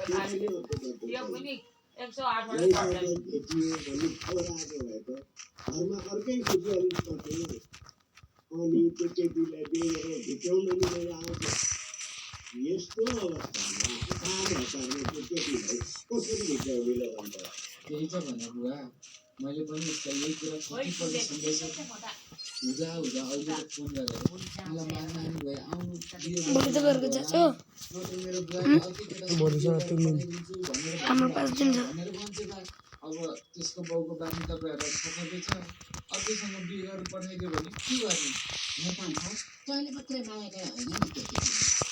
त्यसैले हो त यो पनि 108 घरमा अर्कै खुसियाली पर्थ्यो अनि त्यो केटीलाई बेगेर भित्राउनु लिएर आउँछ यस्तो अवस्थामा काम हतारमा त्यो केटीलाई कसरी भित्राउने ल भन्छ त्यही त भने बुवा मैले पनि उसलाई यही कुरा कतिपल्ट सम्झाइछ हुँदा अहिले त फोन गरेर मलाई माग्नु भए आउनु भोलि त घरको जाछु मेरो बुवाले हाम्रो 5 दिन छ भनेर भन्छ त अब त्यसको बाउको बानी तपाईँहरूलाई सकाउँदैछ अर्कैसँग बिहे गरेर पठाइदियो भने के गर्ने नेपाल छ तैँले मात्रै माया गरे होइन नि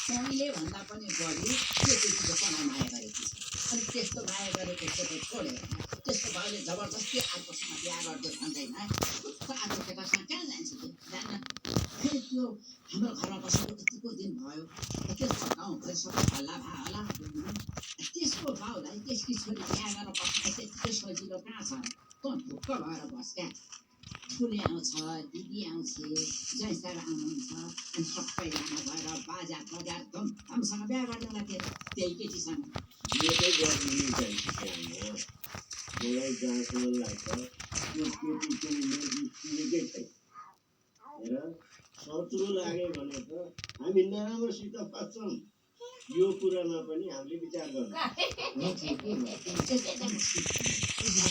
तैँले भन्दा पनि बढी त्यो केटीको पनि माया गरेकी छ अनि त्यस्तो माया गरेको केटा छोडेर त्यसको भाइले जबरजस्ती अर्कोसँग बिहा गरिदियो भन्दैन उसको अर्को केटासँग कहाँ जान्छ त्यो जान्न फेरि त्यो हाम्रो घरमा बसेको यतिको दिन भयो त्यसको गाउँभरि सबै हल्ला भए होला त्यसको बाउलाई त्यसकी छोरी बिहा गरेर बस्ने त्यतिकै सजिलो कहाँ छ त ढुक्क भएर बस क्या ठुले आउँछ दिदी आउँछ जयसार आउनुहुन्छ अनि सबैजना भएर बाजा बजार धुमधामसँग बिहा गर्दैला त्यही केटीसँग बिहे गर्नु नि चाहिन्छ मलाई जहाँसम्म लाग्छ त्यो केटीको उमेर बित्तिकै छैन हेर सत्रो लाग्यो भने त हामी नराम्रोसित फस्छौँ यो कुरामा पनि हामीले विचार गर्नु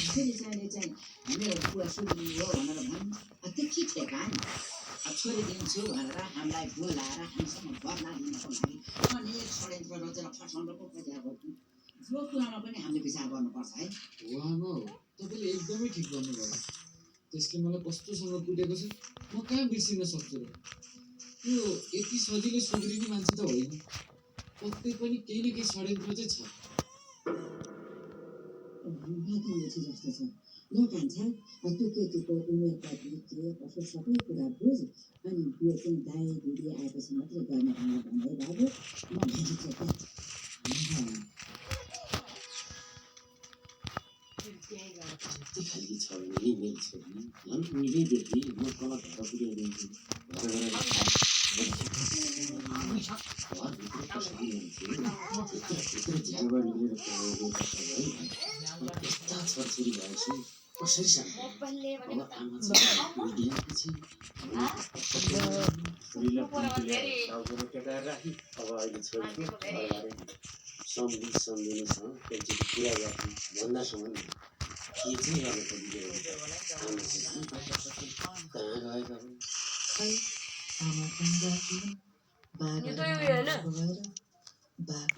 फेरि चाहिँ मेरो कुरा सुनियो भनेर भन् त्यो के ठेका नि छोरी दिन्छु भनेर हामीलाई बोलाएर हामीसँग भर्ना दिनको लागि अनेक षड्यन्त्र रचेर फसाउनुको खोजेको यो कुरामा पनि हामीले विचार गर्नुपर्छ है वामा हो तपाईँले एकदमै ठिक गर्नुभयो त्यसले मलाई कस्तोसँग कुटेको छ म कहाँ बिर्सिन सक्छु र त्यो यति सजिलै सुध्रिने मान्छे त होइन कतै पनि केही न केही षड्यन्त्र चाहिँ छ जस्तो छ ल कान्छा त्यो केटीको उमेर कति के कसो सबै कुरा बुझ अनि बिहे चाहिँ दाइ दिदी आएपछि मात्रै गर्ने भनेर भन्दै बाबु म भनिन्छ यति खालि छ भने मेरो छोरी झन् उहिलेदेखि म तल घर पुर्याइदिन्छु घरभित्र कसरी मान्छे झ्यालबाट लिएर यस्ता छोरछोरी भएपछि कसरी सक्छ अब आमा चाहिँ छोरीलाई केटाएर राखी अब अहिले छोरीको सम्झिनेसँग त्यसपछि पुरा गर्छु भन्दासम्म के चाहिँ गर्नु खोजिरहेको आमा चाहिँ कहाँ गएका हुन् खै आमा कहाँ गएको बाबा